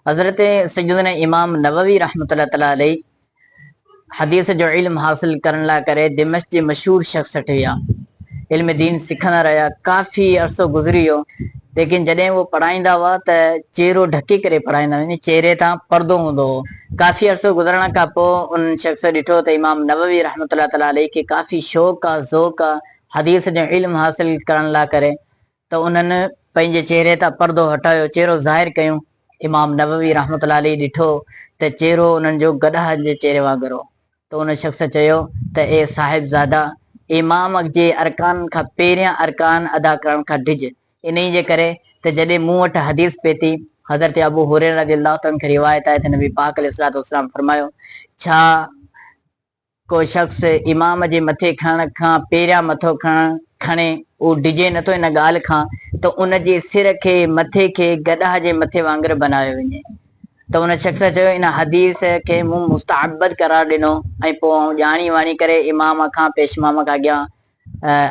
حضرت سيدنا امام نووي رحمة الله تعالٰي عليه حديث جو علم حاصل ڪرڻ لاء ڪري دمشق جي مشهور شخص ٺهي ويا. علم دين سکندا رهيا. ڪافي عرصو گذري ويو ليڪن جڏهن اهو پڙهائيندا هئا ته چهرو ڍڪي ڪري پڙهائيندا هئا يعني چهري تان پردو هوندو هو. ڪافي عرصو گذرڻ کان پوء ان شخص ڏٺو ته امام نووي رحمة الله تعالٰي عليه کي ڪافي شوق آ ذوق آ حديث جو علم حاصل ڪرڻ لاء ڪري ته انهن پنهنجي چهري تان پردو هٽايو، چهرو ظاهر ڪيون. امام نووي رحمة الله عليه ڏٺو ته چهرو انهن جو گڏهه جي چهري وانگر هو ته ان شخص چيو ته اي صاحبزاده! امام جي ارڪانن کان پهريان ارڪان ادا ڪرڻ کان ڊڄ، انهيء جي ڪري ته جڏهن مون وٽ حديث پهتي، حضرت ابو هريره رضي الله تعالٰي عنه کان روايت آهي ته نبي پاڪ عليه الصلوة والسلام فرمايو، ڇا ڪو شخص امام جي مٿي کڻڻ کان پهريان مٿو کڻڻ کڻي، اهو ڊڄي نٿو ان ڳالهه کان ته ان جي سر کي، مٿي کي، گڏهه جي مٿي وانگر بنايو وڃي. ته ان شخص چيو، ان حديث کي مون مستعبد قرار ڏنو ۽ پوء آئون ڄاڻي واڻي ڪري امام کان، پيش امام کان اڳيان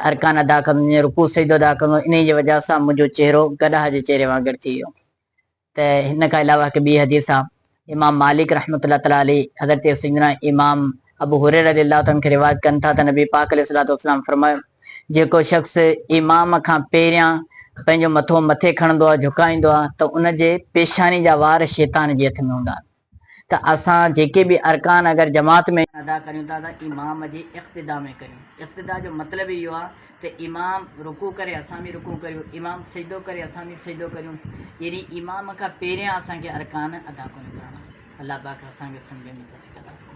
ارڪان ادا ڪندو، رڪوع سجدو ادا ڪندو، انهيء جي وجهه سان منهنجو چهرو گڏهه جي چهري وانگر ٿي ويو. ته هن کان علاوه هڪ ٻي حديث آ امام مالڪ رحمة الله تعالٰي عليه حضرت سيدنا امام ابو هريره رضي الله تعالٰي عنه کي روايت ڪن ٿا ته نبي پاڪ عليه الصلوة والسلام فرمايو جيڪو شخص امام کان پهريان پنهنجو مٿو مٿي کڻندو آ جهڪائيندو آ ته ان جي پيشاني جا وار شيطان جي هٿ ۾ هوندا آهن. ته اسان جيڪي به ارڪان اگر جماعت ۾. ادا ڪريون ٿا ته امام جي اقتدا ۾ ڪريون. اقتدا جو مطلب ئي اهو آهي ته امام رڪوع ڪري اسان به رڪوع ڪريون، امام سجدو ڪري اسان به سجدو ڪريون يعني امام کان پهريان اسان کي ارڪان ادا ڪونه ڪرڻا. الله پاڪ اسان کي سمجهڻ جي توفيق عطا فرمائي.